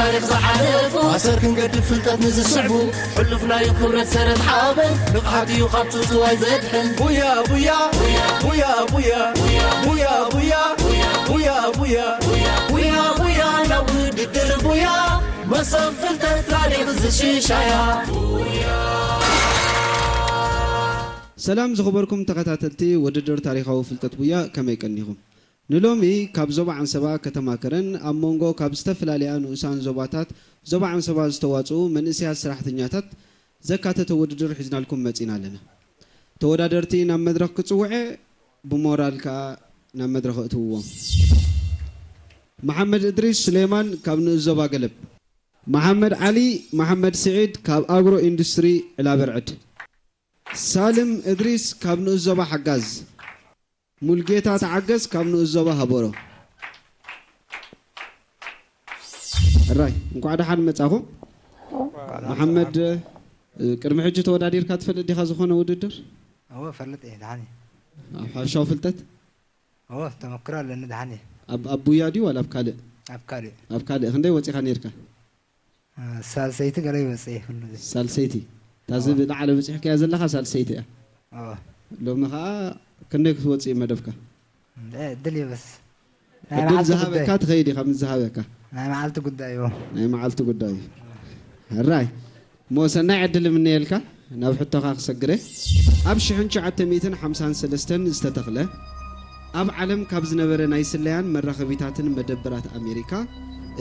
ታሪኽ ዝሓለፉ ኣሰር ክንገድፍ ፍልጠት ንዝስዕቡ ሕሉፍ ናዩ ክብረት ሰረት ሓበን ንቕሓት እዩ ካብ ጽውጽዋይ ዘድሕን። ቡያ ቡያ ቡያ ቡያ ቡያ ቡያ ቡያ ቡያ ቡያ ቡያ ናብ ውድድር ቡያ መሶብ ፍልጠት ታሪኽ ዝሽሻያ። ሰላም ዝኸበርኩም ተኸታተልቲ ውድድር ታሪኻዊ ፍልጠት ቡያ፣ ከመይ ቀኒኹም? ንሎሚ ካብ ዞባ ዓንሰባ ከተማ ከረን ኣብ መንጎ ካብ ዝተፈላለያ ንኡሳን ዞባታት ዞባ ዓንሰባ ዝተዋጽኡ መንእሰያት ሰራሕተኛታት ዘካተተ ውድድር ሒዝናልኩም መጺና ኣለና። ተወዳደርቲ ናብ መድረኽ ክጽውዐ ብሞራል ከኣ ናብ መድረኽ እትውዎም። መሓመድ እድሪስ ሱሌማን ካብ ንኡስ ዞባ ገለብ። መሓመድ ዓሊ መሓመድ ስዒድ ካብ ኣግሮ ኢንዱስትሪ ዕላበርዕድ። ሳልም እድሪስ ካብ ንኡስ ዞባ ሓጋዝ። ሙልጌታ ተዓገስ ካብ ንኡስ ዞባ ሃቦሮ። ሕራይ፣ እንኳዕ ደሓን መጻኹም። መሓመድ፣ ቅድሚ ሕጂ ተወዳዲርካ ትፈልጥ ዲኻ ዝኾነ ውድድር? እወ፣ እፈልጥ እየ፣ ደሓን እየ። ኣብ ሓፈሻዊ ፍልጠት? እወ፣ ተመክሮ ኣለኒ፣ ደሓን እየ። ኣብ፣ ኣብ ቡያ ድዩ ዋላ ኣብ ካልእ? ኣብ ካልእ። ኣብ ካልእ። ክንደይ ወጺኻ ነይርካ? እ፣ ሳልሰይቲ ገለ ይወጽእ እየ፣ ኩሉ ግዜ። ሳልሰይቲ። እታ እወ። ዝለዓለ በጺሕካያ ዘለኻ ሳልሰይቲ እያ። እወ። ሎሚ ኸኣ ክንደይ ክትወጽእ እዩ መደብካ? እንደ ዕድል እዩ በስ። ናይ ዕድል መዓልቲ ዝሃበካ ጉዳይ። ትኸይድ ኢኻ ምስ ዝሃበካ። ናይ መዓልቲ ጉዳይ እዩ። ናይ መዓልቲ ጉዳይ እዩ። ሕራይ። እሞ ሰናይ ዕድል እምነየልካ። ናብ ሕቶኻ ክሰግረ። ኣብ ሽሕን ትሽዓተ ሚእትን ሓምሳን ሰለስተን ዝተተኽለ፣ ኣብ ዓለም ካብ ዝነበረ ናይ ስለያን መራኸቢታትን መደበራት ኣሜሪካ፣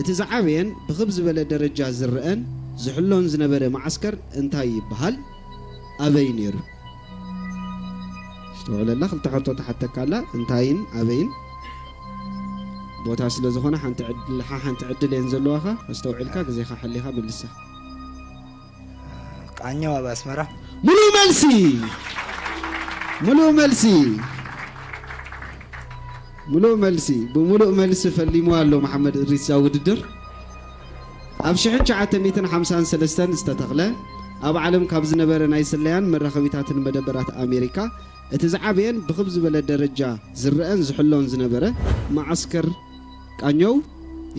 እቲ ዝዓበየን ብኽብ ዝበለ ደረጃ ዝረአን ዝሕሎን ዝነበረ መዓስከር እንታይ ይበሃል? ኣበይ ነይሩ? ኣስተውዕለላ፣ ክልተ ሕቶ ተሓተካ ኣላ፣ እንታይን ኣበይን? ቦታ ስለ ዝኾነ ሓንቲ ዕድል፣ ሓ-፣ ሓንቲ ዕድል እየን ዘለዋኻ፣ ኣስተውዒልካ ግዜኻ ሓሊኻ መልሳ። ቃኘው ኣብ ኣስመራ። ሙሉእ መልሲ! ሙሉእ መልሲ! ሙሉእ መልሲ! ብሙሉእ መልሲ ፈሊሙ ኣሎ መሓመድ እድሪስ እዛ ውድድር። ኣብ ሽሕን ትሽዓተ ሚእትን ሓምሳን ሰለስተን ዝተተኽለ፣ ኣብ ዓለም ካብ ዝነበረ ናይ ስለያን መራኸቢታትን መደበራት ኣሜሪካ፣ እቲ ዝዓበየን ብኽብ ዝበለ ደረጃ ዝረአን ዝሕሎን ዝነበረ መዓስከር ቃኘው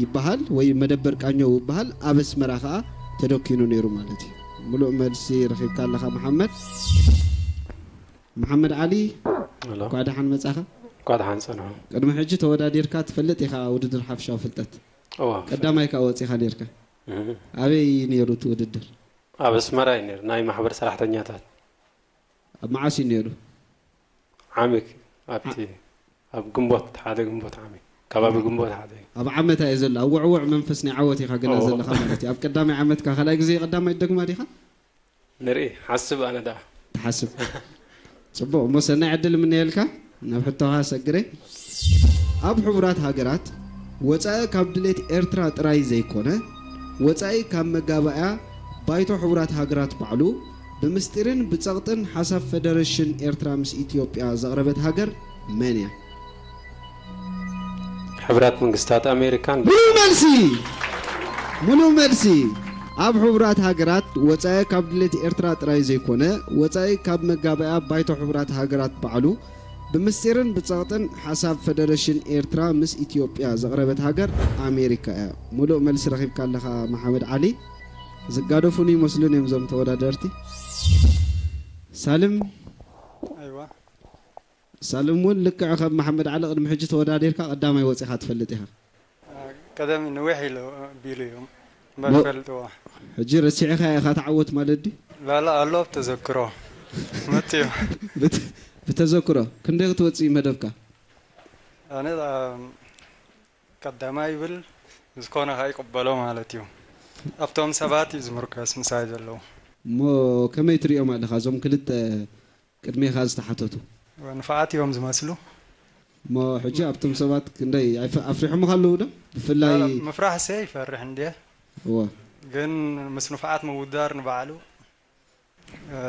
ይበሃል ወይ መደበር ቃኘው ይበሃል፣ ኣብ ኣስመራ ኸኣ ተደኪኑ ነይሩ ማለት እዩ። ሙሉእ መልሲ ረኺብካ ኣለኻ መሓመድ። መሓመድ ዓሊ፣ ሄሎ። እንኳዕ ደሓን መጻኻ። እንኳዕ ደሓን ጸንሑ። ቅድሚ ሕጂ ተወዳዲርካ ትፈልጥ ኢኻ ውድድር ሓፈሻዊ ፍልጠት? እወ። ቀዳማይ ከኣ ወጺኻ ነይርካ። እህ። ኣበይ ነይሩ እቲ ውድድር? ኣብ ኣስመራ እዩ ነይሩ፣ ናይ ማሕበር ሰራሕተኛታት። ኣብ መዓስ እዩ ነይሩ? ዓሚ ኣብቲ፣ ኣብ ግንቦት፣ ሓደ ግንቦት ዓሚ፣ ከባቢ ግንቦት ሓደ እዩ። ኣብ ዓመታ እዩ ዘሎ። ኣብ ውዕውዕ መንፈስ ናይ ዓወት ኢኻ ገና ኦ። ዘለኻ ማለት እዩ። ኣብ ቀዳማይ ዓመትካ፣ ካልኣይ ግዜ ቀዳማይ ትደግማ ዲኻ? ንርኢ፣ ሓስብ ኣነ ደኣ። ትሓስብ። ጽቡቕ፣ እሞ ሰናይ ዕድል እምነየልካ። ናብ ሕቶኻ ሰግረ። ኣብ ሕቡራት ሃገራት፣ ወጻኢ ካብ ድሌት ኤርትራ ጥራይ ዘይኮነ፣ ወጻኢ ካብ መጋባእያ ባይቶ ሕቡራት ሃገራት ባዕሉ፣ ብምስጢርን ብጸቕጥን ሓሳብ ፈደረሽን ኤርትራ ምስ ኢትዮጵያ ዘቕረበት ሃገር መን እያ? ሕብራት መንግስታት ኣሜሪካን። ሙሉእ መልሲ! ሙሉእ መልሲ! ኣብ ሕቡራት ሃገራት፣ ወጻኢ ካብ ድሌት ኤርትራ ጥራይ ዘይኮነ፣ ወጻኢ ካብ መጋባእያ ባይቶ ሕቡራት ሃገራት ባዕሉ፣ ብምስጢርን ብጸቕጥን ሓሳብ ፈደረሽን ኤርትራ ምስ ኢትዮጵያ ዘቕረበት ሃገር ኣሜሪካ እያ። ሙሉእ መልሲ ረኺብካ ኣለኻ መሓመድ ዓሊ። ዝጋደፉን ይመስሉን እዮም እዞም ተወዳደርቲ። ሳልም። ኣይዋ። ሳልም እውን ልክዕ ከም መሓመድ ዓሊ ቅድሚ ሕጂ ተወዳዲርካ ቀዳማይ ወጺኻ ትፈልጥ ኢኻ። ቀደም ነዊሕ ኢሉ ቢሉ እዩ እምበር ሞ-፣ ፈልጥዎ። ሕጂ ረሲዕኻ ኢኻ ትዓወት ማለት ድዩ? ላላ ኣሎ ብተዘክሮ። መጥዮ። ብት-፣ ብተዘክሮ። ክንደይ ክትወጽእ እዩ መደብካ? ኣነ፣ ኣ፣ ቀዳማይ ይብል፣ ዝኾነ ኸኣ ይቕበሎ ማለት እዩ። ኣብቶም ሰባት እዩ ዝምርኮስ ምሳይ ዘለዉ። እሞ ከመይ ትሪኦም ኣለኻ እዞም ክልተ ቅድሜኻ ዝተሓተቱ? ንፉዓት እዮም ዝመስሉ። እሞ ሕጂ ኣብቶም ሰባት ክንደይ ኣይፈ-፣ ኣፍሪሖምኻ ኣለዉ ዶ? ብፍላይ ላ፣ ላ፣ ምፍራሕሲ ይፈርሕ እንድየ። እወ። ግን ምስ ንፉዓት ምውዳር ንባዕሉ፣ እ፣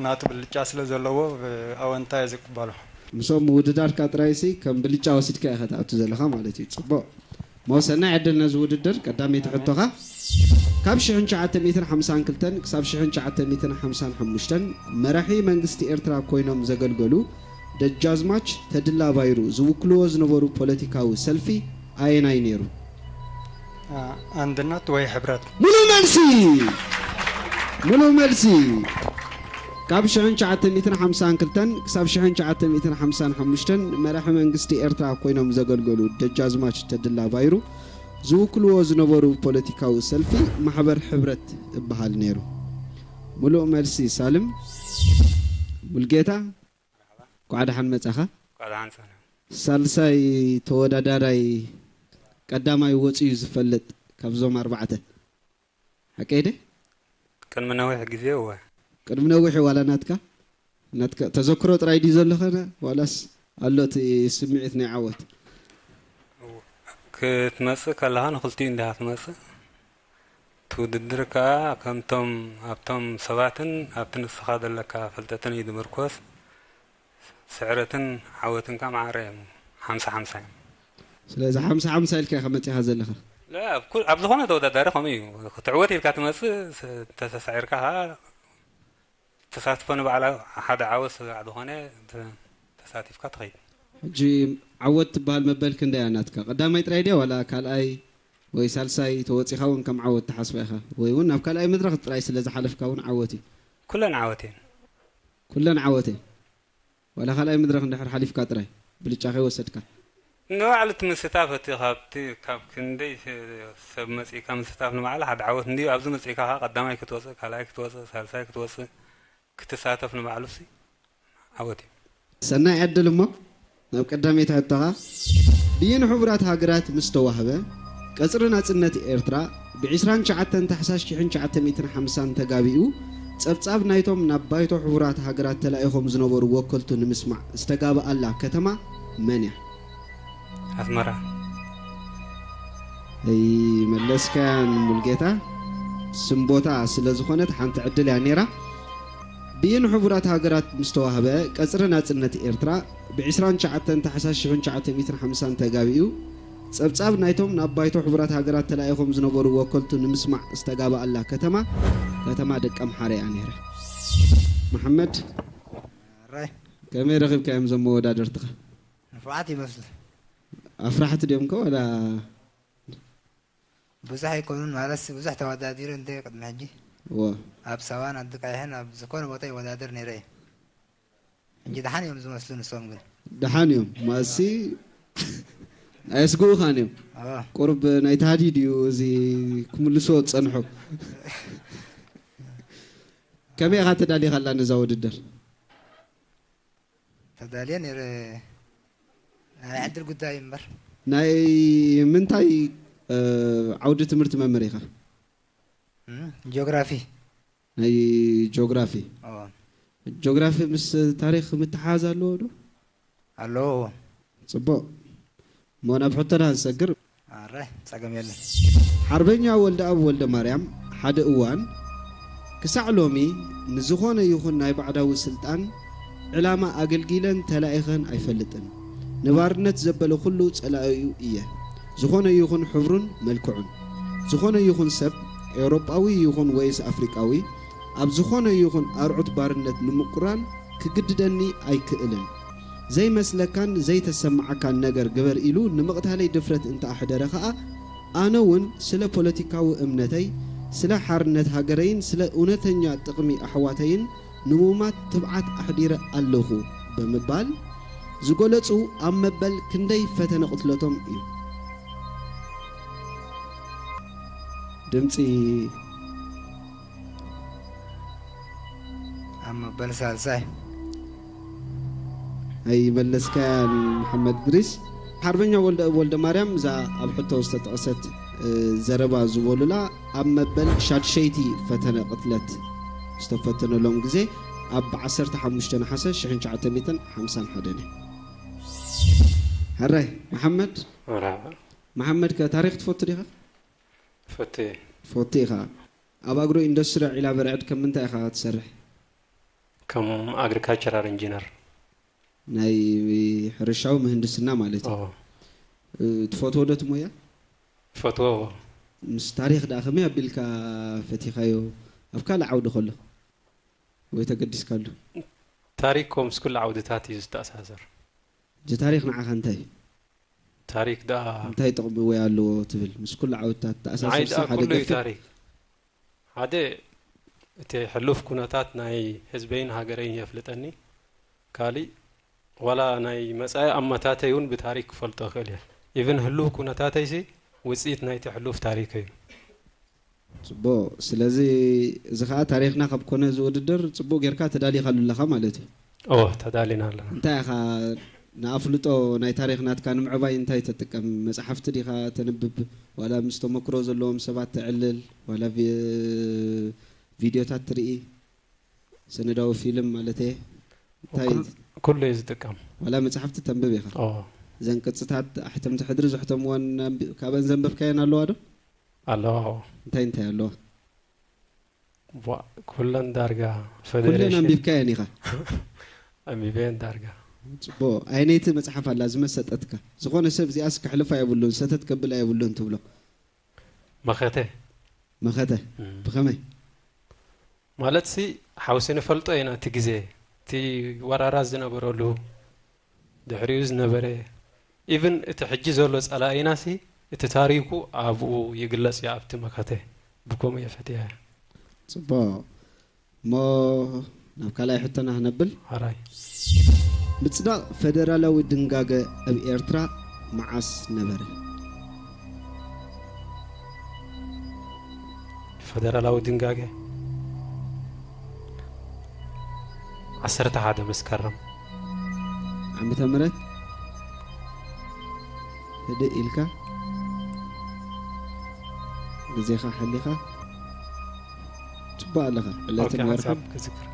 ናቱ ብልጫ ስለ ዘለዎ፣ ብ-፣ ኣወንታ እየ ዝቅበሎ። ምስኦም ምውድዳርካ ጥራይሲ ከም ብልጫ ወሲድካ ኢኻ ትኣቱ ዘለኻ ማለት እዩ። ጽቡቕ። እሞ ሰናይ ዕድል ነዚ ውድድር። ቀዳመይቲ ሕቶኻ፣ ካብ ሽሕን ትሽዓተ ሚእትን ሓምሳን ክልተን ክሳብ ሽሕን ትሽዓተ ሚእትን ሓምሳን ሓሙሽተን መራሒ መንግስቲ ኤርትራ ኮይኖም ዘገልገሉ ደጃዝማች ተድላ ባይሩ ዝውክልዎ ዝነበሩ ፖለቲካዊ ሰልፊ ኣየናይ ነይሩ? ኣንድነት ወይ ሕብረት። ሙሉእ መልሲ፣ ሙሉእ መልሲ። ካብ ሽሕን ትሽዓተ ሚእትን ሓምሳን ክልተን ክሳብ ሽሕን ትሽዓተ ሚእትን ሓምሳን ሓሙሽተን መራሒ መንግስቲ ኤርትራ ኮይኖም ዘገልገሉ ደጃዝማች ተድላ ባይሩ ዝውክልዎ ዝነበሩ ፖለቲካዊ ሰልፊ ማሕበር ሕብረት እበሃል ነይሩ። ሙሉእ መልሲ። ሳልም ሙልጌታ፣ ኳዕ ደሓን መጻኻ። ኳዕ ደሓን ጸና። ሳልሳይ ተወዳዳራይ ቀዳማይ ወጺኡ ዝፈልጥ ካብዞም ኣርባዕተ፣ ሓቀይ ደ? ቅድሚ ነዊሕ ግዜ እወ። ቅድሚ ነዊሕ ዋላ ናትካ ናትካ ተዘክሮ ጥራይ ድዩ ዘለኸ፣ ዋላስ ኣሎ እቲ ስምዒት ናይ ዓወት? ክትመጽእ ከለኻ ንኽልቲኡ እንዲኻ ትመጽእ። እቲ ውድድር ከኣ ከምቶም ኣብቶም ሰባትን ኣብቲ ንስኻ ዘለካ ፍልጠትን እዩ ዝምርኮስ። ስዕረትን ዓወትን ከኣ ማዕረ እዮም፣ ሓምሳ ሓምሳ እዮም። ስለዚ ሓምሳ ሓምሳ ኢልካ ኢኻ መጺኻ ዘለኻ። ላ፣ ኣብ ኩል- ኣብ ዝኾነ ተወዳዳሪ ከምኡ እዩ። ክትዕወት ኢልካ ትመጽእ፣ ስ- ተተሳዒርካ ከኣ ተሳትፎ ንባዕላ ሓደ ዓወት ስጋዕ ዝኾነ ተ- ተሳቲፍካ ትኸይድ። ሕጂ ዓወት ትበሃል መበል ክንደይ እያ ናትካ? ቀዳማይ ጥራይ ድያ ዋላ ካልኣይ ወይ ሳልሳይ ተወጺኻ እውን ከም ዓወት ትሓስባ ኢኻ? ወይ እውን ናብ ካልኣይ መድረኽ ጥራይ ስለ ዝሓለፍካ እውን ዓወት እዩ? ኩለን ዓወት እየን። ኩለን ዓወት እየን። ዋላ ካልኣይ መድረኽ እንድሕር ሓሊፍካ ጥራይ ብልጫ ከይወሰድካ። ንባዕሉ እቲ ምስታፍ እቲ ካብቲ ካብ ክንደይ ሰብ መጺእካ ምስታፍ ንባዕሉ ሓደ ዓወት እንድዩ። ኣብዚ መጺእካ ከኣ ቀዳማይ ክትወጽእ፣ ካልኣይ ክትወጽእ፣ ሳልሳይ ክትወጽእ ክትሳተፍ ንባዕሉሲ ዓወት እዩ። ሰናይ ዕድል። እሞ ናብ ቀዳመይቲ ሕቶኻ። ብይን ሕቡራት ሃገራት ምስ ተዋህበ፣ ቀጽሪ ናጽነት ኤርትራ ብ ዕስራን ትሽዓተን ታሕሳስ ሽሕን ትሽዓተ ሚእትን ሓምሳን ተጋቢኡ፣ ጸብጻብ ናይቶም ናብ ባይቶ ሕቡራት ሃገራት ተላኢኾም ዝነበሩ ወከልቱ ንምስማዕ ዝተጋብኣላ ከተማ መን እያ? ኣስመራ። ኣይመለስካያን ሙልጌታ። ስም ቦታ ስለ ዝኾነት ሓንቲ ዕድል እያ ነይራ። ብይን ሕቡራት ሃገራት ምስ ተዋህበ፣ ቀጽሪ ናጽነት ኤርትራ ብ ዕስራን ትሽዓተን ታሕሳስ ሽሕን ትሽዓተ ሚእትን ሓምሳን ተጋቢኡ፣ ጸብጻብ ናይቶም ናብ ባይቶ ሕቡራት ሃገራት ተላኢኾም ዝነበሩ ወከልቱ ንምስማዕ ዝተጋብኣላ ከተማ፣ ከተማ ደቀምሓረ እያ ነይራ። መሓመድ፣ ኣራይ ከመይ ረኺብካዮም እዞም መወዳድርትኻ? ንፉዓት ይመስሉ። ኣፍራሕቲ ድዮም ከ ዋላ? ብዙሕ ኣይኮኑን ማለት ብዙሕ ተወዳዲሩ እንተ ቅድሚ ሕጂ እወ። ኣብ ሳዋን ኣዲ ቀይሕን ኣብ ዝኾነ ቦታ ይወዳደር ነይረ እየ። ሕጂ ደሓን እዮም ዝመስሉ ንሶም ግን። ደሓን እዮም ማሲ ኣየስግኡኻን እዮም። ኣዎ። ቁሩብ ናይ ታህዲድ እዩ እዚ ክምልስዎ ዝጸንሑ። ከመይ ኢኻ ተዳሊኻላ ነዛ ውድድር? ተዳልየ ነይረ። ናይ ዕድል ጉዳይ እምበር። ናይ ምንታይ እ፣ ዓውዲ ትምህርቲ መምህር ኢኻ? እም፣ ጂኦግራፊ። ናይ ጂኦግራፊ። ኣዎ። ጂኦግራፊ ምስ ታሪኽ ምትሓዝ ኣለዎ ዶ? ኣለዎ። ጽቡቕ። እሞ ናብ ሕቶና ንሰግር። ኣረ ጸገም የለን። ሓርበኛ ወልደኣብ ወልደማርያም ሓደ እዋን ክሳዕ ሎሚ ንዝኾነ ይኹን ናይ ባዕዳዊ ስልጣን ዕላማ ኣገልጊለን ተላኢኸን ኣይፈልጥን። ንባርነት ዘበለ ኩሉ ጸላኢኡ እየ። ዝኾነ ይኹን ሕብሩን መልክዑን። ዝኾነ ይኹን ሰብ፣ ኤውሮጳዊ ይኹን ወይስ ኣፍሪቃዊ፣ ኣብ ዝኾነ ይኹን ኣርዑት ባርነት ንምቁራን ክግድደኒ ኣይክእልን። ዘይመስለካን ዘይተሰምዓካን ነገር ግበር ኢሉ ንምቕታለይ ድፍረት እንተኣሕደረ ኸኣ፣ ኣነ እውን ስለ ፖለቲካዊ እምነተይ፣ ስለ ሓርነት ሃገረይን ስለ እውነተኛ ጥቕሚ ኣሕዋተይን ንሙማት ትብዓት ኣሕዲረ ኣለኹ ብምባል ዝገለጹ ኣብ መበል ክንደይ ፈተነ ቅትለቶም እዩ። ድምጺ ኣብ መበል ሳልሳይ። ኣይመለስካያን መሓመድ ድሪስ። ሓርበኛ ወልደ ወልደ ማርያም እዛ ኣብ ሕቶ ዝተጠቕሰት እ፣ ዘረባ ዝበሉላ ኣብ መበል ሻድሸይቲ ፈተነ ቅትለት ዝተፈተነሎም ግዜ ኣብ ዓሰርተ ሓሙሽተ ነሓሰ ሽሕን ትሽዓተ ሚእትን ሓምሳን ሓደን እዩ። ሕራይ መሓመድ። መርሓባ። መሓመድ ከ ታሪኽ ትፈቱ ዲኻ? ፈቱ እየ። ፈቱ ኢኻ። ኣብ ኣግሮ ኢንዱስትሪ ዒላ በርዕድ ከም ምንታይ ኢኻ ትሰርሕ? ከም ኣግሪካልቸራል ኢንጂነር። ናይ ሕርሻዊ ምህንድስና ማለት እዩ። ኦ፣ እ፣ ትፈትዎ ዶ እቲ ሞያ? ፈትዎ። ምስ ታሪኽ ደኣ ከመይ ኣቢልካ ፈቲኻዮ? ኣብ ካልእ ዓውዲ ከሎ ወይ ተገዲስካሉ? ታሪክ ምስ ኩሉ ዓውድታት እዩ ዝተኣሳሰር። እዚ ታሪኽ ንዓኻ እንታይ እዩ? ታሪክ ደኣ እንታይ ጥቕሚ ወይ ኣለዎ ትብል? ምስ ኩሉ ዓውድታት ንዓይ ተኣሳሲርሲ ደኣ ሓደ ኩሉ እዩ ገፊሕ ታሪክ። ሓደ እቲ ሕሉፍ ኩነታት ናይ ህዝበይን ሃገረይን የፍልጠኒ። ካሊእ ዋላ ናይ መጻኢ ኣመታተይ እውን ብታሪክ ክፈልጦ እኽእል እየ። ኢቭን ህሉፍ ኩነታተይሲ ውጽኢት ናይቲ ሕሉፍ ታሪክ እዩ። ጽቡቕ። ስለዚ እዚ ኸኣ ታሪኽና ካብ ኮነ እዚ ውድድር ጽቡቕ ጌርካ ተዳሊኻሉ ኣለኻ ማለት እዩ። ኦ ተዳሊና ኣለና። እንታይ ኢኻ ንኣፍልጦ ናይ ታሪኽ ናትካ ንምዕባይ እንታይ ተጥቀም? መጽሓፍቲ ዲኻ ተንብብ? ዋላ ምስ ተመክሮ ዘለዎም ሰባት ተዕልል? ዋላ ቪ- ቪድዮታት ትርኢ? ሰነዳዊ ፊልም ማለት እየ። እንታይ ኩል- ኩሉ እየ ዝጥቀም። ዋላ መጽሓፍቲ ተንብብ ኢኻ? ኦ እዘን ቅጽታት ኣሕተምቲ ሕድሪ ዘሕተምወን ኣንቢ- ካብአን ዘንበብካየን ኣለዋ ዶ? ኣለዋ። እንታይ እንታይ ኣለዋ? ዋ ኩለን ዳርጋ ኩለን ፈደሬሽን ኣንቢብካየን ኢኻ። ኣንቢበየን ዳርጋ። ጽቡቕ። ኣየነይቲ መጽሓፍ ኣላ ዝመሰጠትካ? ዝኾነ ሰብ እዚኣስ ከሕልፋ የብሉን፣ ሰተት ከብላ የብሉን ትብሎ? መኸተ። መኸተ። እም። ብኸመይ? ማለትሲ ሓውሲ ንፈልጦ ኢና እቲ ግዜ፣ እቲ ወራራት ዝነበረሉ፣ ድሕሪኡ ዝነበረ፣ ኢቭን እቲ ሕጂ ዘሎ ጸላኢናሲ እቲ ታሪኩ ኣብኡ ይግለጽ እዩ ኣብቲ መኸተ። ብከምኡ እየ ፈትየያ። ጽቡቕ። እሞ ናብ ካልኣይ ሕቶና ክነብል። ሓራይ። ምጽዳቕ ፈደራላዊ ድንጋገ ኣብ ኤርትራ መዓስ ነበረ? ፈደራላዊ ድንጋገ ዓሰርተ ሓደ መስከረም። ዓመተ ምህረት ህድእ ኢልካ ግዜኻ ሓሊኻ ጽቡቕ ኣለኻ። ዕለትን ኦኬ፣ ወርሕን ሓንሳብ ክዝክር።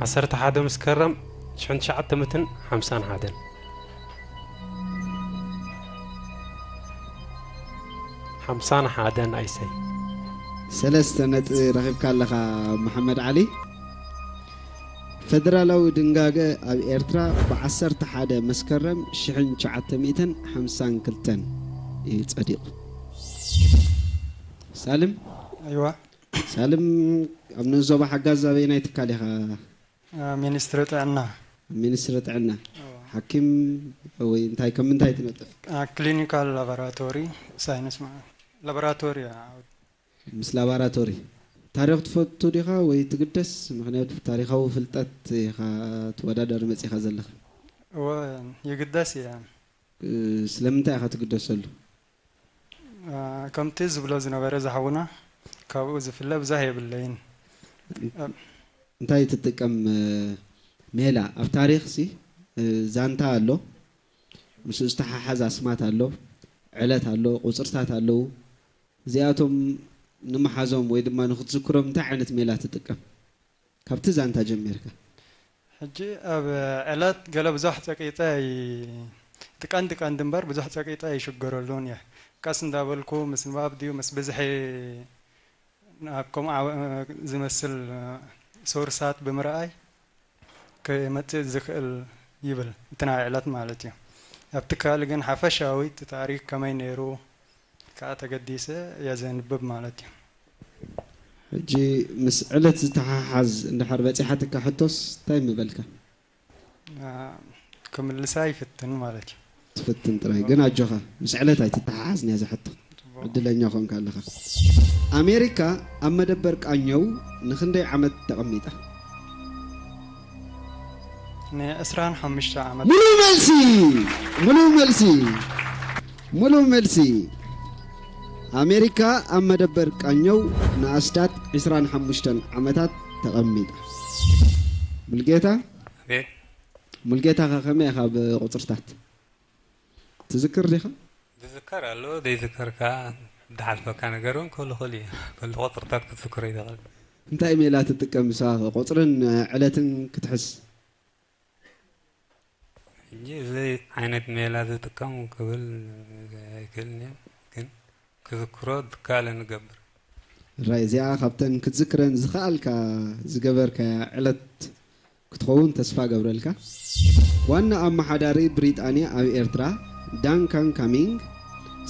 ዓሰርተ ሓደ መስከረም ሽሕን ትሽዓተ ሚእትን ሓምሳን ሓደን። ሓምሳን ሓደን ኣይሰይ። ሰለስተ ነጥቢ ረኺብካ ኣለኻ መሓመድ ዓሊ። ፈደራላዊ ድንጋገ ኣብ ኤርትራ ብ ዓሰርተ ሓደ መስከረም ሽሕን ትሽዓተ ሚእትን ሓምሳን ክልተን እዩ ጸዲቑ። ሳልም? ኣይዋ። ሳልም፣ ኣብ ንኡስ ዞባ ሓጋዝ ኣበየናይ ትካል ኢኻ? አ፣ ሚኒስትሪ ጥዕና። ሚኒስትሪ ጥዕና። እዎ። ሓኪም ወይ እንታይ፣ ከም ምንታይ ትነጥፍ? አ፣ ክሊኒካል ላቦራቶሪ ሳይንስ ማለት ላቦራቶሪ፣ አ፣ ምስ ላባራቶሪ ታሪኽ ትፈቱ ዲኻ ወይ ትግደስ? ምኽንያቱ ታሪኻዊ ፍልጠት ኢኻ ትወዳደር መጺኻ ዘለኻ። እወ፣ ይግደስ እየ። እ፣ ስለምንታይ ኢኻ ትግደሰሉ? አ፣ ከምቲ ዝብሎ ዝነበረ ዝሓውና፣ ካብኡ ዝፍለ ብዙሕ የብለይን። እንታይ ትጥቀም፣ እ፣ ሜላ? ኣብ ታሪኽ ሲ፣ እ፣ ዛንታ ኣሎ፣ ምስኡ ዝተሓሓዝ ኣስማት ኣሎ፣ ዕለት ኣሎ፣ ቁጽርታት ኣለዉ። እዚኣቶም ንምሓዞም ወይ ድማ ንኽትዝክሮም እንታይ ዓይነት ሜላ ትጥቀም? ካብቲ ዛንታ ጀሚርካ። ሕጂ ኣብ ዕለት ገለ ብዙሕ ጸቂጠ ይ-፣ እቲ ቀንዲ ቀንዲ እምበር ብዙሕ ጸቂጠ ኣይሽገረሉን እየ። ቀስ እንዳበልኩ ምስ ንባብ ድዩ ምስ ብዝሒ ናብ ከምኡ ዓበ-፣ ዝመስል ሶርሳት ብምርኣይ ክመጽእ ዝኽእል ይብል፣ እቲ ናይ ዕለት ማለት እዩ። ኣብቲ ካልእ ግን ሓፈሻዊ እቲ ታሪኽ ከመይ ነይሩ ከኣ ተገዲሰ እየ ዘንብብ ማለት እዩ። ሕጂ ምስ ዕለት ዝተሓሓዝ እንድሕር በጺሓትካ ሕቶስ እንታይ ምበልካ? አ፣ ክምልሳ ይፍትን ማለት እዩ። ትፍትን ጥራይ። ግን ኣጆኻ፣ ምስ ዕለት ኣይትተሓሓዝን እያ እዛ ሕቶ። ጽቡቕ። ዕድለኛ ኾንካ ኣለኻ። ኣሜሪካ ኣብ መደበር ቃኘው ንኽንደይ ዓመት ተቐሚጣ? ንዕስራን ሓሙሽተ ዓመት። ሙሉእ መልሲ! ሙሉእ መልሲ! ሙሉእ መልሲ! ኣሜሪካ ኣብ መደበር ቃኘው ንኣስታት ዕስራን ሓሙሽተን ዓመታት ተቐሚጣ። ሙልጌታ? ኣቤት። ሙልጌታ ኸ ከመይ ኢኻ ብቁጽርታት? ትዝክር ዲኻ? ዝዝከር ኣሎ፣ ዘይዝከር ከኣ ዝሓልፈካ ነገር እውን ክህሉ ይኽእል እዩ። ኩሉ ቁጽርታት ክትዝክሮ ይትኽእል። እንታይ ሜላ ትጥቀም ንስኻ ቁጽርን ዕለትን ክትሕዝ? ሕጂ እዚ ዓይነት ሜላ ዝጥቀም ክብል ኣይክእልን እየ፣ ግን ክዝክሮ ዝከኣለኒ እገብር። ራይ እዚኣ ካብተን ክትዝክረን ዝኸኣልካ ዝገበርካያ ዕለት ክትኸውን ተስፋ እገብረልካ። ዋና ኣመሓዳሪ ብሪጣንያ ኣብ ኤርትራ ዳንካን ካሚንግ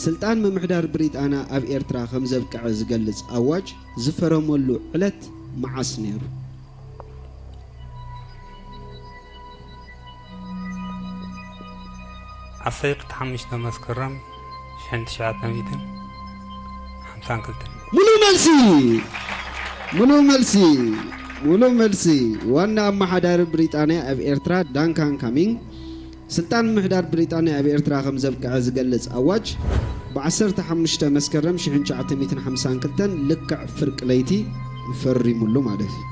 ስልጣን ምምሕዳር ብሪጣንያ ኣብ ኤርትራ ከም ዘብቅዐ ዝገልጽ ኣዋጅ ዝፈረመሉ ዕለት መዓስ ነይሩ? ዓሰርተ ሓሙሽተ መስከረም ሽሕን ትሽዓተ ሚእትን ሓምሳን ክልተን። ሙሉእ መልሲ፣ ሙሉእ መልሲ፣ ሙሉእ መልሲ። ዋና ኣመሓዳሪ ብሪጣንያ ኣብ ኤርትራ ዳንካን ካሚንግ፣ ስልጣን ምምሕዳር ብሪጣንያ ኣብ ኤርትራ ከም ዘብቅዐ ዝገልጽ ኣዋጅ፣ ብ ዓሰርተ ሓሙሽተ መስከረም ሽሕን ትሽዓተ ሚእትን ሓምሳን ክልተን ልክዕ ፍርቂ ለይቲ ፈሪሙሉ ማለት እዩ።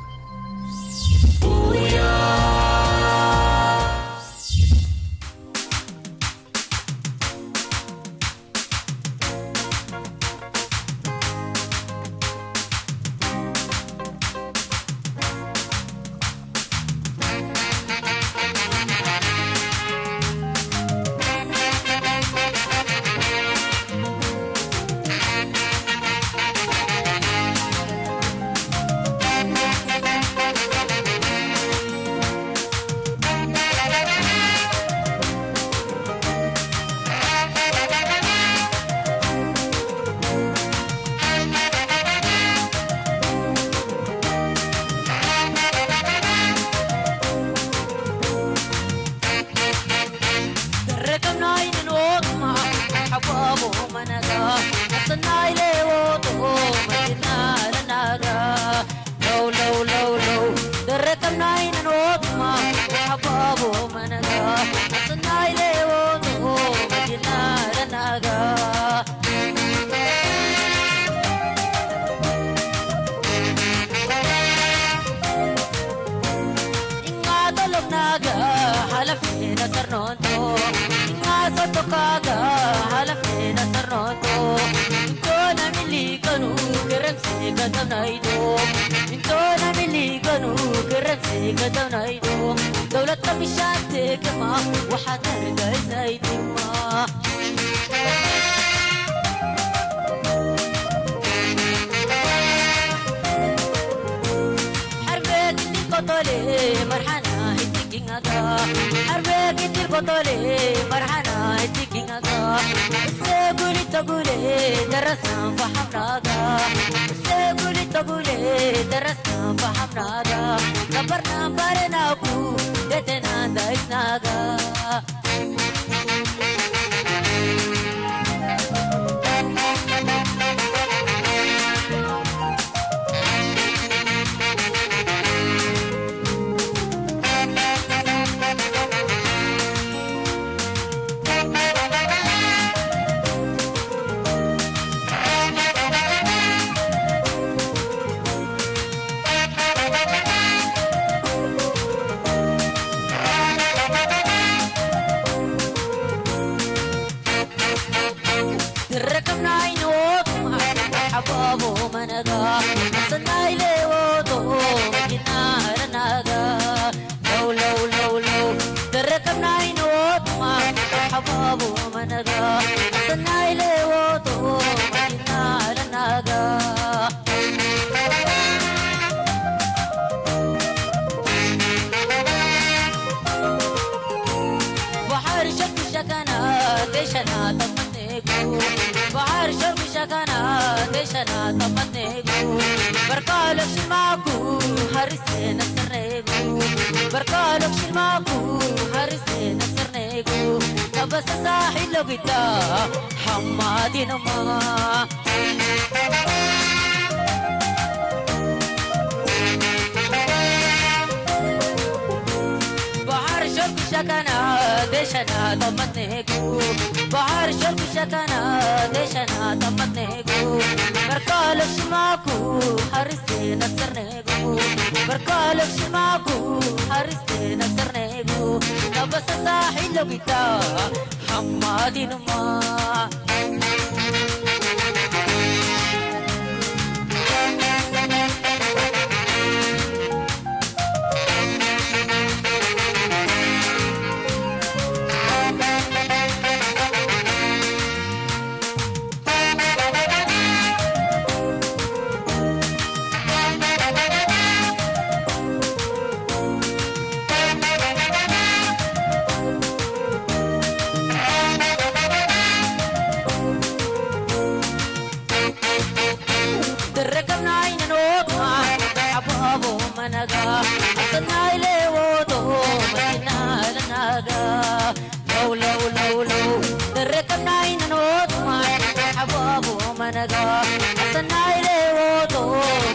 ሰናይ ሌዎቶ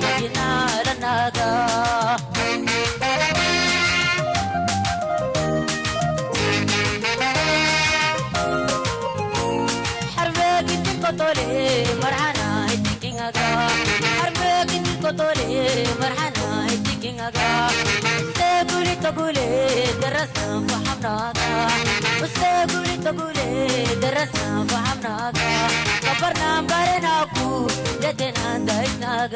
መኪና ለናጋ ሓርበ ኪንቲን ቆጦሌ መርሓና ይትኪኛጋ ሓርበ ኪንቲን ቆጦሌ መርሓና ይትኪኛጋ ሰጉሊ ተጉሌ ደረስና ፈሓምናጋ ሰጉሊ ተጉሌ ደረስና ፈሓምናጋ ከበርና እምበረናኩ ደቴና እንዳይስናጋ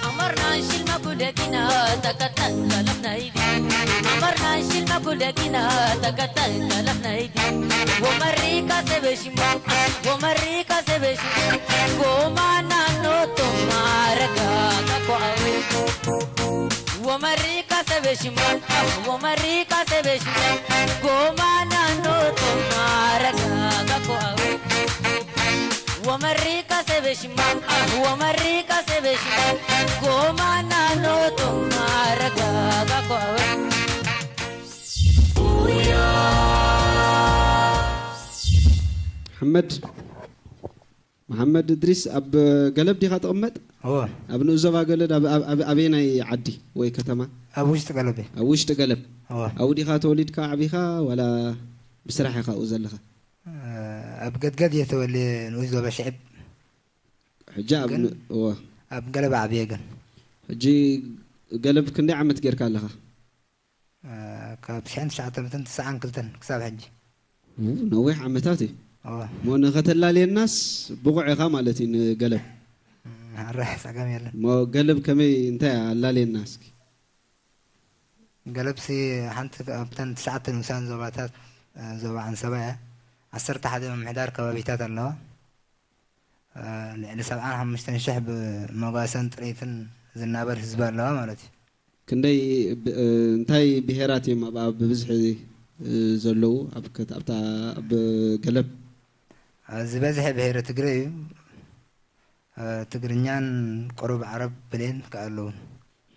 ኣመርና ሽልማ ጉደጊና ተቀጠል ቀለፍና ይዲ ኣመርና ሽልማ ጉደጊና ተቀጠል ቀለፍና ይዲ ወመሪካ ሰበሽማ ወመሪካ ሰበሽማ ጎማና ኖቶ ማረጋ ተቋዊ ወመሪካ ሰበሽማ ወመሪካ ሰበሽማ ጎማና ኖቶ ማረጋ ተቋዊ ወመሪካ ሰበሽማ ወመሪካ ሰበሽማ ጎማና ኖቶ ማረጋ ተቋዊ መሓመድ መሓመድ እድሪስ ኣብ ገለብ ዲኻ ትቕመጥ? እወ ኣብ ንኡስ ዞባ ገለድ ኣብ- ኣብ- ኣብ- ኣበየናይ ዓዲ ወይ ከተማ? ኣብ ውሽጢ ገለብ እየ ኣብ ውሽጢ ገለብ። እወ ኣብኡ ዲኻ ተወሊድካ ዓቢኻ ዋላ ብስራሕ ኢኻ ኣብኡ ዘለኻ? ኣብ ገድገድ እየ ተወልየ ንኡስ ዞባ ሽዕብ ሕጂ ኣብ ግን- ን- እወ ኣብ ገለብ ዓብየ ግን ሕጂ ገለብ ክንደይ ዓመት ጌርካ ኣለኻ? ካብ ሽሕን ትሽዓተ መትን ትስዓን ክልተን ክሳብ ሕጂ ው፣ ነዊሕ ዓመታት እዩ። እወ እሞ ንኸተላልየናስ ብቑዕ ኢኻ ማለት እዩ ንገለብ። ሓራይ ፀገም የለን እሞ ገለብ ከመይ እንታይ ኣላልየና እስኪ? ገለብሲ ሓንቲ ኣብተን ትሽዓተ ንኡሳን ዞባታት እ፣ ዞባ ዓንሰባ እያ ዓሰርተ ሓደ ምምሕዳር ከባቢታት ኣለዋ እ፣ ልዕሊ ሰብዓን ሓሙሽተን ሽሕ ብመጓሰን ጥሪትን ዝናበር ህዝቢ ኣለዋ ማለት እዩ ክንደይ ብ- እ፣ እንታይ ብሄራት እዮም ኣብኣ ብብዝሒ እ፣ ዘለዉ ኣብ ከት- ኣብታ ኣብ ገለብ? ዝበዝሐ ብሄረ ትግረ እዩ። ትግርኛን ቁሩብ ዓረብ ብሌን ከኣ ኣለዉ።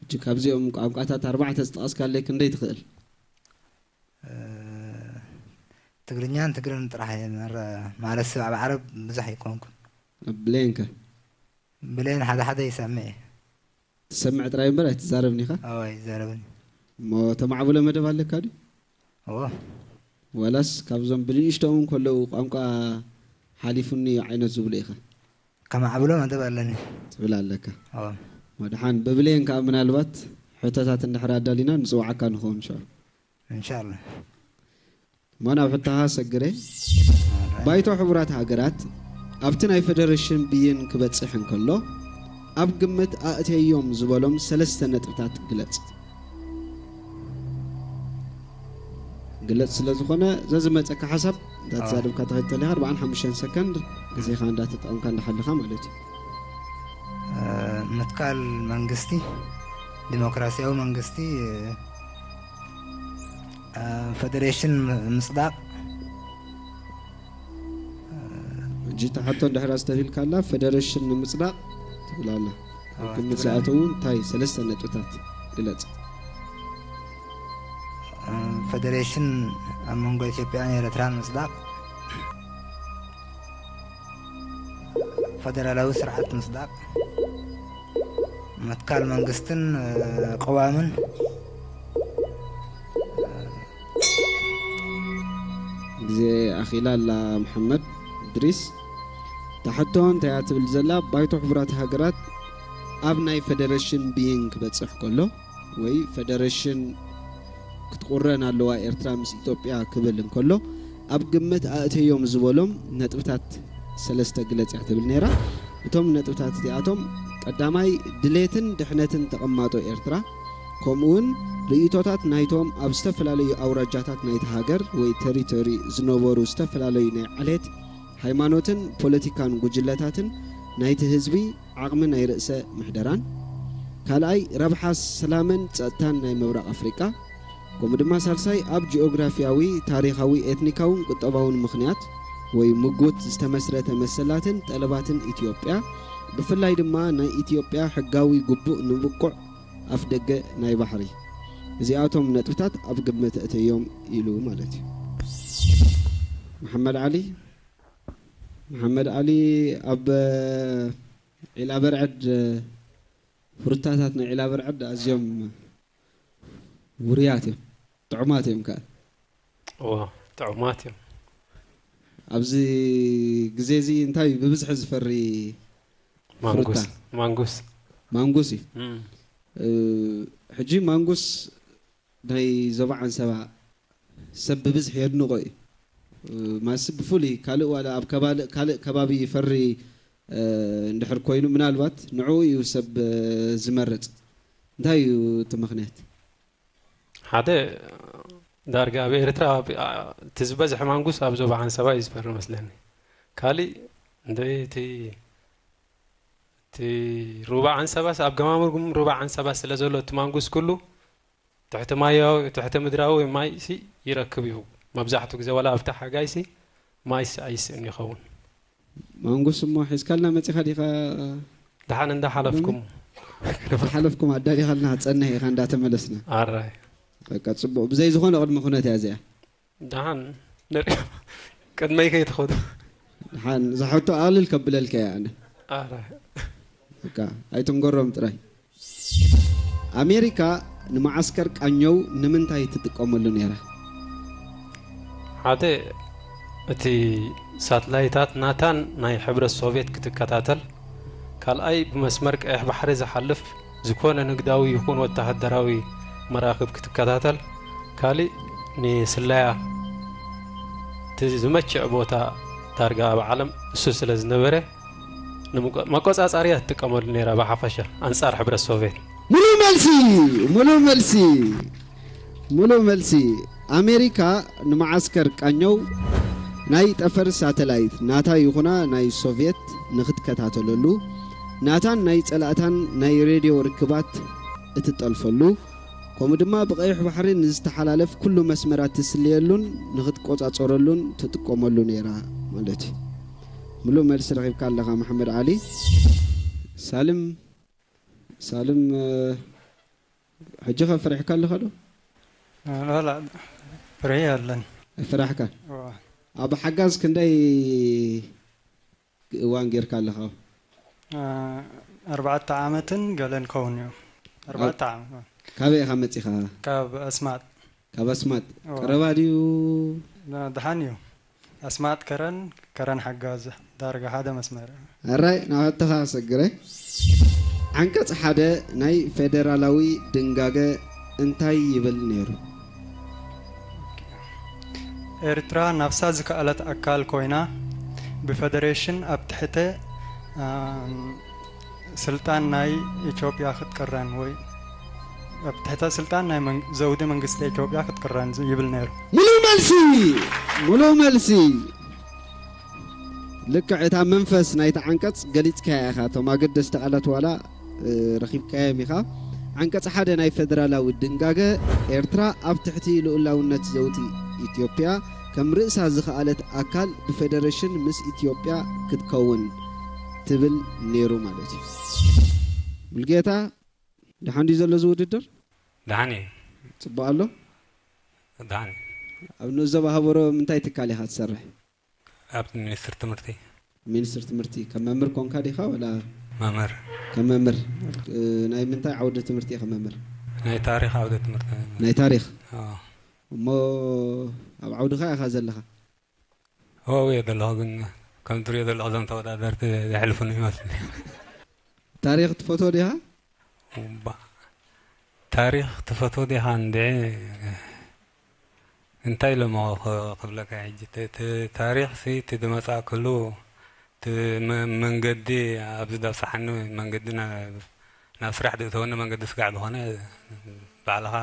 ሕጂ ካብዚኦም ቋንቋታት ኣርባዕተ ዝጠቐስካለይ ክንደይ ትኽእል? ትግርኛን ትግረን ጥራሕ እየ ማለት ስባዕ ብዓረብ ብዙሕ ኣይኮንኩን። ብሌን ከ? ብሌን ሓደ ሓደ ይሰምዕ እየ። ትሰምዕ ጥራይ እምበር ኣይትዛረብን ኢኻ? ኣዎ ኣይዛረብን። እሞ ተማዕብሎ መደብ ኣለካ ድዩ? እዎ ዋላስ ካብዞም ብንእሽቶኦም ከለዉ ቋንቋ ሓሊፉኒ ዓይነት ዝብሉ ኢኻ? ከማዕብሎ መደብ ኣለኒ። ትብል ኣለካ። እዎ መድሓን ብብሌን ከኣ ምናልባት ሕቶታት እንድሕር ኣዳሊና ንፅውዓካ ንኸውን ሽዑ። እንሻላ እሞ ናብ ሕቶኻ ሰግረ። ባይቶ ሕቡራት ሃገራት ኣብቲ ናይ ፈደረሽን ብይን ክበጽሕ እንከሎ ኣብ ግምት ኣእተዮም ዝበሎም ሰለስተ ነጥብታት ግለጽ። ግለጽ ስለ ዝኾነ ዘዝመጸካ ሓሳብ እንዳተዛረብካ ትኸይድ ተለኻ ኣርባዓን ሓሙሽተን ሰከንድ ግዜኻ እንዳተጠቐምካ እንዳሓለኻ ማለት እዩ። ምትካል መንግስቲ ዲሞክራሲያዊ መንግስቲ ፈደሬሽን ምፅዳቕ ሕጂ ተሓቶ እንድሕር ኣስተብሂልካ ኣላ ፈደረሽን ንምፅዳቕ ትብል ኣላ። ኣብ ግምት ዝኣተዉ እንታይ ሰለስተ ነጥብታት ግለፅ። ፈደሬሽን ኣብ መንጎ ኢትዮጵያን ኤርትራን ምፅዳቕ ፈደራላዊ ስርዓት ምፅዳቕ ምትካል መንግስትን ቅዋምን ግዜ ኣኺላ ኣላ መሓመድ እድሪስ። እታ ሕቶ እንታይ እያ ትብል ዘላ? ባይቶ ሕቡራት ሃገራት ኣብ ናይ ፈደረሽን ብይን ክበፅሕ ከሎ ወይ ፈደረሽን ክትቑረን ኣለዋ ኤርትራ ምስ ኢትዮጵያ ክብል እንከሎ ኣብ ግምት ኣእተዮም ዝበሎም ነጥብታት ሰለስተ ግለፅ እያ ትብል ነይራ። እቶም ነጥብታት እዚኣቶም ቀዳማይ ድሌትን ድሕነትን ተቐማጦ ኤርትራ ከምኡውን ርእይቶታት ናይቶም ኣብ ዝተፈላለዩ ኣውራጃታት ናይቲ ሃገር ወይ ተሪቶሪ ዝነበሩ ዝተፈላለዩ ናይ ዓሌት፣ ሃይማኖትን ፖለቲካን ጉጅለታትን ናይቲ ህዝቢ ዓቕሚ ናይ ርእሰ ምሕደራን፣ ካልኣይ ረብሓ ሰላምን ጸጥታን ናይ ምብራቕ ኣፍሪቃ፣ ከምኡ ድማ ሳልሳይ ኣብ ጂኦግራፊያዊ፣ ታሪኻዊ፣ ኤትኒካውን ቁጠባውን ምኽንያት ወይ ምጉት ዝተመስረተ መሰላትን ጠለባትን ኢትዮጵያ፣ ብፍላይ ድማ ናይ ኢትዮጵያ ሕጋዊ ግቡእ ንብቁዕ ኣፍደገ ናይ ባሕሪ። እዚኣቶም ነጥብታት ኣብ ግምት እተዮም ኢሉ ማለት እዩ። መሓመድ ዓሊ፣ መሓመድ ዓሊ ኣብ ዒላ በርዐድ፣ ፍሩታታት ናይ ዒላ በርዐድ ኣዝዮም ውሩያት እዮም፣ ጥዑማት እዮም ከኣ። እዎ፣ ጥዑማት እዮም። ኣብዚ ግዜ እዚ እንታይ ብብዝሒ ዝፈሪ ማንጉስ ፍሩታ? ማንጉስ ማንጉስ እዩ። እም፣ እ፣ ሕጂ ማንጉስ ናይ ዞባ ዓንሰባ ሰብ ብብዝሒ የድንቖ እዩ። እ፣ ማሲ ብፍሉይ ካልእ ዋላ ኣብ ከባል- ካልእ ከባቢ ይፈሪ፣ እ፣ እንድሕር ኮይኑ ምናልባት ንዕኡ እዩ ሰብ፣ እ፣ ዝመርጽ። እንታይ እዩ እቲ ምኽንያት? ሓደ ዳርጋ ኣብ ኤርትራ ኣብ- ኣ- እቲ ዝበዝሐ ማንጉስ ኣብ ዞባ ዓንሰባ እዩ ዝፈሪ መስለኒ። ካሊእ እንደ እቲ እቲ ሩባ ዓንሰባስ ኣብ ገማሙር ሩባ ዓንሰባ ስለ ዘሎ እቲ ማንጉስ ኩሉ ትሕቲ ማያዊ ትሕቲ ምድራዊ ማይሲ ይረክብ እዩ። መብዛሕቱ ግዜ ዋላ ኣብቲ ሓጋይሲ ማይሲ ኣይስእን ይኸውን። ማንጉስ እሞ ሒዝካልና መጺኻ ዲኻ? ደሓን እንዳሓለፍኩም ሓለፍኩም ኣዳሊኻልና ጸንሕ ኢኻ እንዳተመለስና። ኣራይ በቃ ጽቡቕ። ብዘይ ዝኾነ ቅድመ ኩነት እያ እዚኣ። ደሓን ንርኢ። ቅድመይ ከይትኸዱ። ሓን ዝሕቶ ኣቕልል ከብለልካ እያ ኣነ። ኣራይ በቃ ኣይትንገሮም ጥራይ። ኣሜሪካ ንመዓስከር ቃኘው ንምንታይ ትጥቀመሉ ነይራ? ሓደ እቲ ሳትላይታት ናታን ናይ ሕብረት ሶቭየት ክትከታተል፣ ካልኣይ ብመስመር ቀይሕ ባሕሪ ዝሓልፍ ዝኾነ ንግዳዊ ይኹን ወተሃደራዊ መራኽብ ክትከታተል፣ ካሊእ ንስለያ እቲ ዝመችዕ ቦታ ዳርጋ ኣብ ዓለም እሱ ስለ ዝነበረ ንመቆ- መቆጻጸሪ እያ ትጥቀመሉ ነይራ ብሓፈሻ ኣንጻር ሕብረት ሶቭየት። ሙሉእ መልሲ፣ ሙሉእ መልሲ፣ ሙሉእ መልሲ። ኣሜሪካ ንመዓስከር ቃኘው ናይ ጠፈር ሳተላይት ናታ ይኹና ናይ ሶቭየት ንኽትከታተለሉ፣ ናታን ናይ ጸላእታን ናይ ሬድዮ ርክባት እትጠልፈሉ፣ ከምኡ ድማ ብቐይሕ ባሕሪ ንዝተሓላለፍ ኩሉ መስመራት ትስልየሉን ንኽትቆጻጸረሉን ትጥቀመሉ ነይራ ማለት እዩ። ሙሉእ መልሲ ረኺብካ ኣለኻ መሓመድ ዓሊ። ሳልም፣ ሳልም፣ እ፣ ሕጂ ኸ ፈሪሕካ ኣለኻ ዶ? ላላ ፍርሒ ኣለን። ፈራሕካ። እዋ። ኣብ ሓጋዝ ክንደይ እዋን ጌርካ ኣለኻ? እ፣ ኣርባዕተ ዓመትን ገለን ከውን እዩ። ኣርባዕተ ዓመት። ካበይ ኢኻ መጺኻ? ካብ ኣስማጥ። ካብ ኣስማጥ። እዋ። ቀረባ ድዩ? ና- ደሓን እዩ። ኣስማጥ ከረን፣ ከረን ሓጋዝ ዳርጋ ሓደ መስመር። ኣራይ፣ ናባተኻ ክሰግረ። ዓንቀጽ ሓደ ናይ ፌደራላዊ ድንጋገ እንታይ ይብል ነይሩ? ኤርትራ ናብሳ ዝከኣለት ኣካል ኮይና ብፈደሬሽን ኣብ ትሕተ፣ ኣም፣ ስልጣን ናይ ኢትዮጵያ ክትቅረን ወይ ኣብ ትሕተ ስልጣን ናይ መን- ዘውዲ መንግስቲ ኢትዮጵያ ክትቅረን ዝ- ይብል ነይሩ። ሙሉእ መልሲ፣ ሙሉእ መልሲ። ልክዕ እታ መንፈስ ናይቲ ዓንቀጽ ገሊጽካያ ኢኻ። እቶም ኣገደስቲ ቃላት ዋላ፣ እ፣ ረኺብካዮም ኢኻ። ዓንቀጽ ሓደ ናይ ፌደራላዊ ድንጋገ፣ ኤርትራ ኣብ ትሕቲ ልኡላውነት ዘውዲ ኢትዮጵያ ከም ርእሳ ዝኸኣለት ኣካል ብፌደሬሽን ምስ ኢትዮጵያ ክትከውን ትብል ነይሩ ማለት እዩ። ሙልጌታ፣ ደሓን ድዩ ዘሎ እዚ ውድድር? ደሓን እዩ። ጽቡቕ ኣሎ? ደሓን እዩ። ኣብ ንኡስ ዞባ ሃበሮ ምንታይ ትካል ኢኻ ትሰርሕ? ኣብ ሚኒስትሪ ትምህርቲ። ሚኒስትሪ ትምህርቲ ከም መምህር ኮንካ ዲኻ ወላ? መምህር። ከም መምህር። እ፣ ናይ ምንታይ ዓውዲ ትምህርቲ ኢኻ መምህር? ናይ ታሪኽ ዓውዲ ትምህርቲ። ናይ ታሪኽ። ኣዎ። እሞ ኣብ ዓውድኻ ኢኻ ዘለኻ? ኣብኡ እየ ዘለኹ፣ ግን ከም ትሪኦ ዘለኹ እዞም ተወዳደርቲ ዘሕልፉኒ ይመስሉ። ታሪኽ ትፈትዎ ዲኻ? እባ፣ ታሪኽ ትፈትዎ ዲኻ እንድዒ? እንታይ ኢሎሞ ኽ- ክብለካ ሕጂ? እቲ- እቲ ታሪኽ ሲ እቲ ዝመጻእክሉ እቲ መ- መንገዲ ኣብዚ ዳብጽሓኒ መንገዲ ና- ናብ ስራሕ ዝእተወኒ መንገዲ ስጋዕ ዝኾነ ባዕልኻ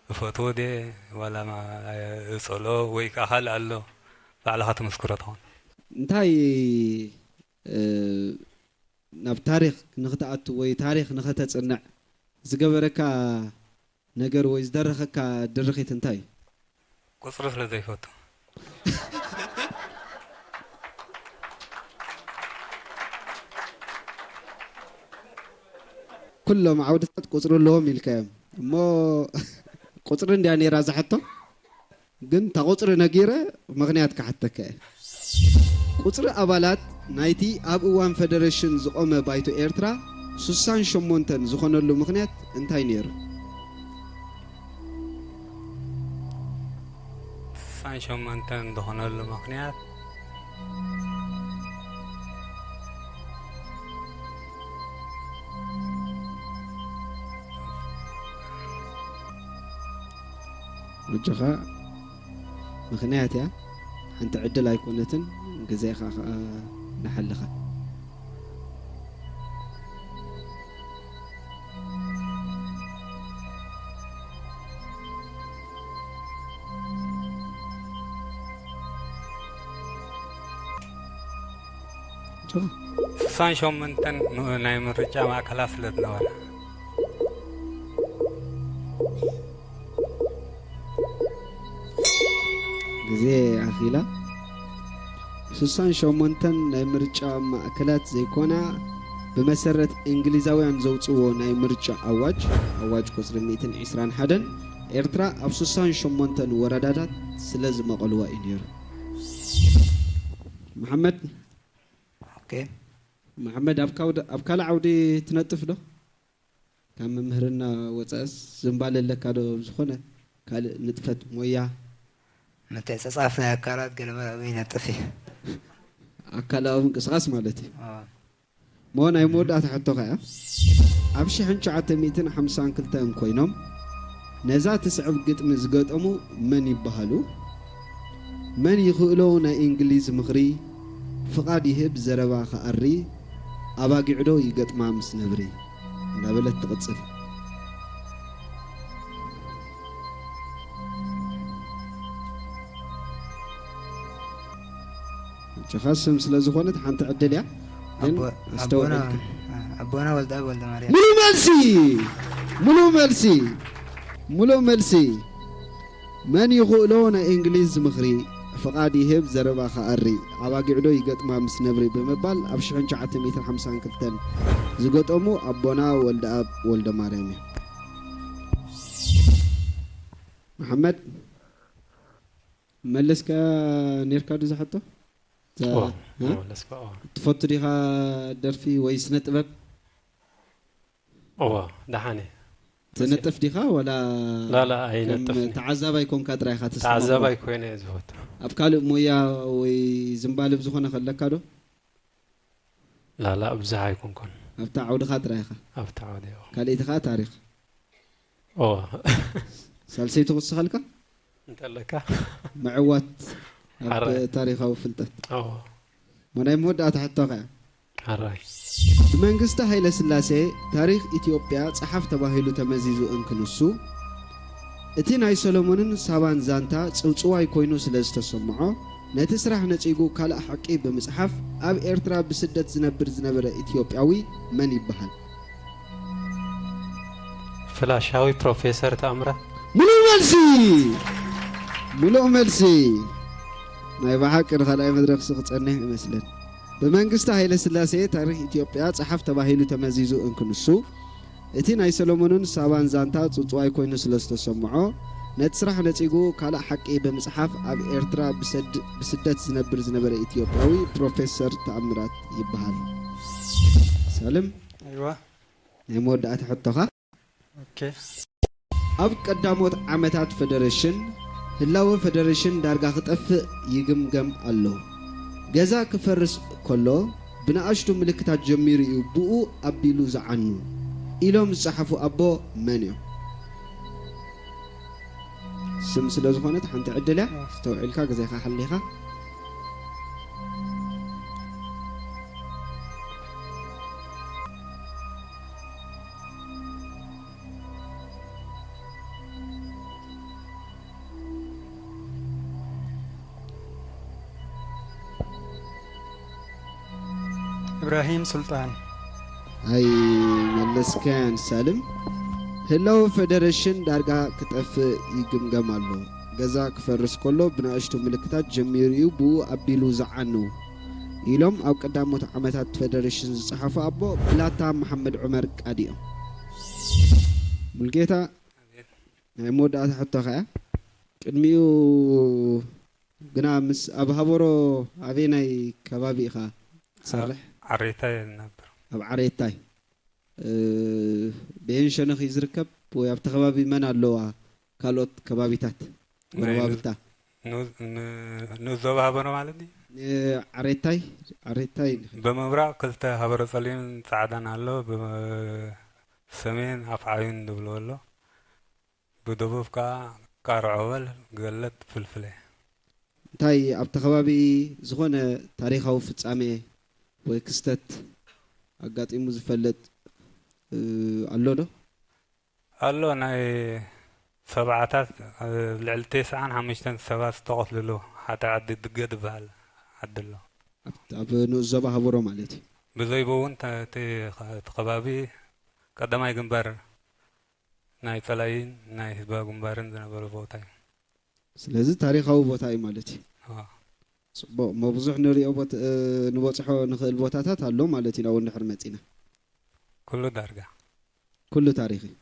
እፈትዎ ድየ ዋላ ማ- እጸልኦ ወይ ከዓ ካልእ ኣሎ ባዕልኻ ትምስክሮ ትኾን። እንታይ፣ እ፣ ናብ ታሪኽ ንኽትኣቱ ወይ ታሪኽ ንኸተጽንዕ ዝገበረካ ነገር ወይ ዝደረኸካ ድርኺት እንታይ እዩ? ቁጽሪ ስለ ዘይፈቱ። ኩሎም ዓውድታት ቁጽሪ ኣለዎም ኢልካዮም እሞ ቁጽሪ እንድያ ነይራ ዝሓቶ፣ ግን እታ ቁጽሪ ነጊረ ምኽንያት ክሓተካ እየ። ቁጽሪ ኣባላት ናይቲ ኣብ እዋን ፈደረሽን ዝቖመ ባይቶ ኤርትራ ሱሳን ሸሞንተን ዝኾነሉ ምኽንያት እንታይ ነይሩ? ሱሳን ሸሞንተን ዝኾነሉ ምኽንያት ኣጆኻ፣ ምኽንያት እያ፣ ሓንቲ ዕድል ኣይኮነትን፣ ግዜኻ ኸኣ ንሓልኻ። ኣጆኻ። ስሳን ሸሞንተን ም- ናይ ምርጫ ማእከላት ስለ ዝነበራ። ግዜ ኣኺላ። ስሳን ሸሞንተን ናይ ምርጫ ማእከላት ዘይኮና፣ ብመሰረት እንግሊዛውያን ዘውጽዎ ናይ ምርጫ ኣዋጅ፣ ኣዋጅ ቁጽሪ ሚእትን ዕስራን ሓደን፣ ኤርትራ ኣብ ስሳን ሸሞንተን ወረዳታት ስለ ዝመቐልዋ እዩ ነይሩ። መሓመድ፣ ኦኬ። መሓመድ፣ ኣብ ካውደ-፣ ኣብ ካልእ ዓውዲ ትነጥፍ ዶ? ካብ ምምህርና ወጻእስ ዝንባለ ኣለካ ዶ? ኣብ ዝኾነ ካልእ ንጥፈት፣ ሞያ? ምትዕጽጻፍ ናይ ኣካላት ገለ መለ ኣብኡ ይነጥፍ እዩ። ኣካላዊ ምንቅስቓስ ማለት እዩ። ኣዎ። እሞ ናይ መወዳእታ ሕቶኻ እያ። ኣብ ሽሕን ትሽዓተ ሚእትን ሓምሳን ክልተን ኮይኖም ነዛ ትስዕብ ግጥሚ ዝገጠሙ መን ይበሃሉ? መን ይኽእሎ ናይ እንግሊዝ ምኽሪ፣ ፍቓድ ይህብ ዘረባ ክኣሪ፣ ኣባጊዕዶ ይገጥማ ምስ ነብሪ? እንዳበለት ትቕጽል። ጭኻ ስም ስለ ዝኾነት ሓንቲ ዕድል እያ። ግን ኣቦ- ኣስተውዕል ኣቦና ግን። ኣቦና ወልደኣብ ወልደ ማርያም። ሙሉ መልሲ፣ ሙሉ መልሲ፣ ሙሉ መልሲ። መን ይኽእሎ ናይ እንግሊዝ ምኽሪ፣ ፍቓድ ይህብ ዘረባ ክኣሪ፣ ኣባጊዕዶ ይገጥማ ምስ ነብሪ ብምባል ኣብ ሽሕን ትሽዓተ ሚእትን ሓምሳን ክልተን ዝገጠሙ ኣቦና ወልደኣብ ወልደ ማርያም እዮም። መሓመድ፣ መለስካ ኔርካ ዶ ዝሓቶ? እዛ- እዎ፣ እ? መለስካ፣ እዎ። ትፈቱ ዲኻ ደርፊ ወይ ስነ ጥበብ? እዎ፣ ደሓን እየ። ትነጥፍ ዲኻ ወላ ላላ ከም ኣይነጥፍን። ተዓዛባይ ኮንካ ጥራይ ኢኻ ተስተማቕሮ? ተዓዛባይ ኮይነ እየ ዝፈቱ። ኣብ ካልእ ሞያ ወይ ዝንባልብ ዝኾነ ከለካ ዶ? ላላ ብዙሕ ኣይኮንኩን። ኣብታ ዓውድኻ ጥራይ ኢኻ? ኣብታ ዓውዲ፣ እዎ። ካልኣይቲ ኸኣ ታሪኽ? እዎ። ሳልሰይቲ ክውስኸልካ? እንተለካ። ምዕዋት ኣብ ሓራይ። ታሪኻዊ ፍልጠት። እዎ። ሞ ናይ መወዳእታ ሕቶኻ እያ። ሓራይ። ብመንግስቲ ሃይለ ስላሴ ታሪኽ ኢትዮጵያ ጸሓፍ ተባሂሉ ተመዚዙ እንክንሱ፣ እቲ ናይ ሰሎሞንን ሳባን ዛንታ ጽውጽዋይ ኮይኑ ስለ ዝተሰምዖ፣ ነቲ ስራሕ ነጺጉ ካልእ ሓቂ ብምጽሓፍ ኣብ ኤርትራ ብስደት ዝነብር ዝነበረ ኢትዮጵያዊ መን ይበሃል? ፍላሻዊ ፕሮፌሰር ተኣምራት። ሙሉእ መልሲ! ሙሉእ መልሲ! ናይ ብሓቂ ንኻልኣይ መድረኽሲ ክጸንሕ ይመስለኒ። ብመንግስቲ ሃይለ ስላሴ ታሪኽ ኢትዮጵያ ጸሓፍ ተባሂሉ ተመዚዙ እንክንሱ፣ እቲ ናይ ሰሎሞንን ሳባን ዛንታ ጽውጽዋይ ኮይኑ ስለ ዝተሰምዖ፣ ነቲ ስራሕ ነጺጉ ካልእ ሓቂ ብምጽሓፍ ኣብ ኤርትራ ብሰድ-፣ ብስደት ዝነብር ዝነበረ ኢትዮጵያዊ ፕሮፌሰር ተኣምራት ይበሃል። ሳልም፣ ኣይዋ። ናይ መወዳእታ ሕቶኻ። ኦኬ። ኣብ ቀዳሞት ዓመታት ፈደረሽን፣ ህላወ ፈደረሽን ዳርጋ ክጠፍእ ይግምገም ኣሎ። ገዛ ክፈርስ ከሎ ብንኣሽቱ ምልክታት ጀሚሩ እዩ ብኡ ኣቢሉ ዝዓኑ ኢሎም ዝጸሓፉ ኣቦ መን እዮም? ስም ስለ ዝኾነት ሓንቲ ዕድል እያ። ኣስተውዒልካ ግዜኻ ሓሊኻ። ኢብራሂም ሱልጣን። ኣይመለስካያን ሳልም። ህላወ ፈደረሽን ዳርጋ ክጠፍእ ይግምገም ኣሎ። ገዛ ክፈርስ ከሎ ብንኣሽቱ ምልክታት ጀሚሩ እዩ ብኡ ኣቢሉ ዝዓኑ ኢሎም ኣብ ቀዳሞት ዓመታት ፈደረሽን ዝጸሓፉ ኣቦ ብላታ መሓመድ ዑመር ቃዲ እዮም። ሙልጌታ፣ ናይ መወዳእታ ሕቶ ኸዓ፣ ቅድሚኡ ግና ምስ ኣብ ሃበሮ ኣበየናይ ከባቢ ኢኻ ትሰርሕ? ዓሬታይ ነበር። ኣብ ዓሬታይ። እ፣ ብሄን ሸነኽ እዩ ዝርከብ ወይ ኣብቲ ከባቢ መን ኣለዋ ካልኦት ከባቢታት? ናይ ጎረባብታ? ኑ-፣ ን-፣ ንኡስ ዞባ ሃበሮ ማለት እዩ? ን-፣ ዓሬታይ፣ ዓሬታይ። ብምብራቕ ክልተ ሃበሮ ጸሊምን ጻዕዳን ኣሎ። ብሰሜን ኣፍዓዩን ዝብልዎ ኣሎ። ብደቡብ ከኣ ቃርዖበል፣ ገለት፣ ፍልፍለ። እንታይ ኣብቲ ከባቢ ዝኾነ ታሪኻዊ ፍጻሜ ወይ ክስተት ኣጋጢሙ ዝፈልጥ፣ እ፣ ኣሎ ዶ? ኣሎ። ናይ ሰብዓታት፣ እ፣ ልዕሊ ተስዓን ሓሙሽተን ሰባት ዝተቐትልሉ ሓደ ዓዲ ድገ ዝበሃል ዓዲ ኣሎ። ኣብ፣ ኣብ ንኡስ ዞባ ሃበሮ ማለት እዩ። ብዘይቦ እውን ተ-፣ እቲ፣ እቲ ከባቢ ቀዳማይ ግንባር ናይ ጸላኢን ናይ ህዝባዊ ግንባርን ዝነበረ ቦታ እዩ። ስለዚ ታሪኻዊ ቦታ እዩ ማለት እዩ። ኣዎ። ጽቡቕ። እሞ ብዙሕ ንሪኦ ቦት-፣ እ፣ ንበጽሖ ንኽእል ቦታታት ኣሎ ማለት ኢና፣ እውን ድሕር መጺና። ኩሉ ዳርጋ። ኩሉ ታሪኽ እዩ።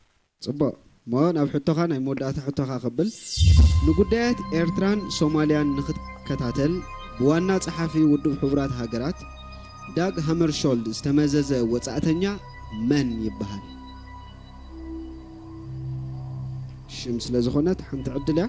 ጽቡቕ። እሞ ናብ ሕቶኻ፣ ናይ መወዳእታ ሕቶኻ ከብል፣ ንጉዳያት ኤርትራን ሶማልያን ንኽትከታተል ብዋና ጸሓፊ ውድብ ሕቡራት ሃገራት ዳግ ሃመርሾልድ ዝተመዘዘ ወጻእተኛ መን ይበሃል? ሽም ስለ ዝኾነት ሓንቲ ዕድል እያ።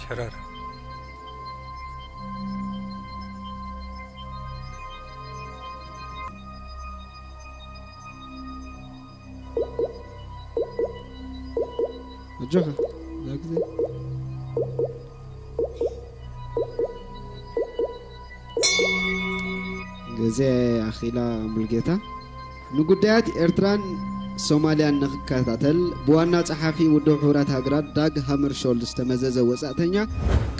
ሸረር። ኣጆኻ፣ እዛ ግዜ። ግዜ ኣኺላ ሙልጌታ። ንጉዳያት ኤርትራን ሶማልያን ንኽከታተል ብዋና ጸሓፊ ውድብ ሕቡራት ሃገራት ዳግ ሃመርሾልድ ዝተመዘዘ ወጻእተኛ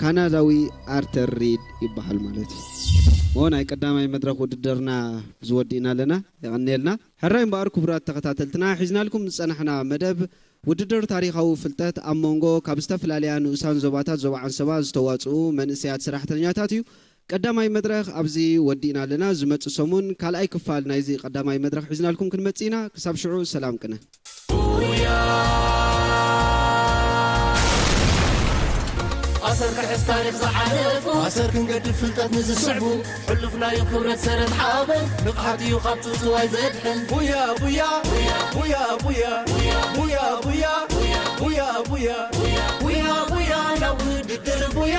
ካናዳዊ ኣርተር ሪድ ይበሃል ማለት እዩ። እሞ ናይ ቀዳማይ መድረኽ ውድድርና ዝወዲእና ኣለና። የቐንየልና። ሕራይ እምበኣር ክቡራት ተኸታተልትና፣ ሒዝናልኩም ዝጸናሕና መደብ ውድድር ታሪኻዊ ፍልጠት ኣብ መንጎ ካብ ዝተፈላለያ ንኡሳን ዞባታት ዞባ ዓንሰባ ዝተዋጽኡ መንእሰያት ሰራሕተኛታት እዩ። ቀዳማይ መድረኽ ኣብዚ ወዲእና ኣለና። ዝመጽእ ሰሙን ካልኣይ ክፋል ናይዚ ቀዳማይ መድረኽ ሒዝናልኩም ክንመጽእ ኢና። ክሳብ ሽዑ ሰላም ቅነ። ኣሰር ክሕዝ ታሪኽ ዝሓለፉ፣ ኣሰር ክንገድፍ ፍልጠት ንዝስዕቡ፣ ሕሉፍናዩ ክብረት ሰረት ሓበን፣ ንቕሓት እዩ ካብ ትውትዋይ ዘድሕን። ቡያ ቡያ ቡያ ቡያ ቡያ ቡያ ቡያ ቡያ ቡያ ቡያ ናብ ውድድር ቡያ፣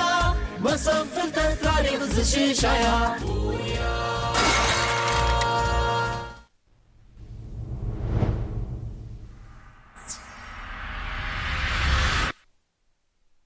መሰብ ፍልጠት ታሪኽ ዝሽሻያ።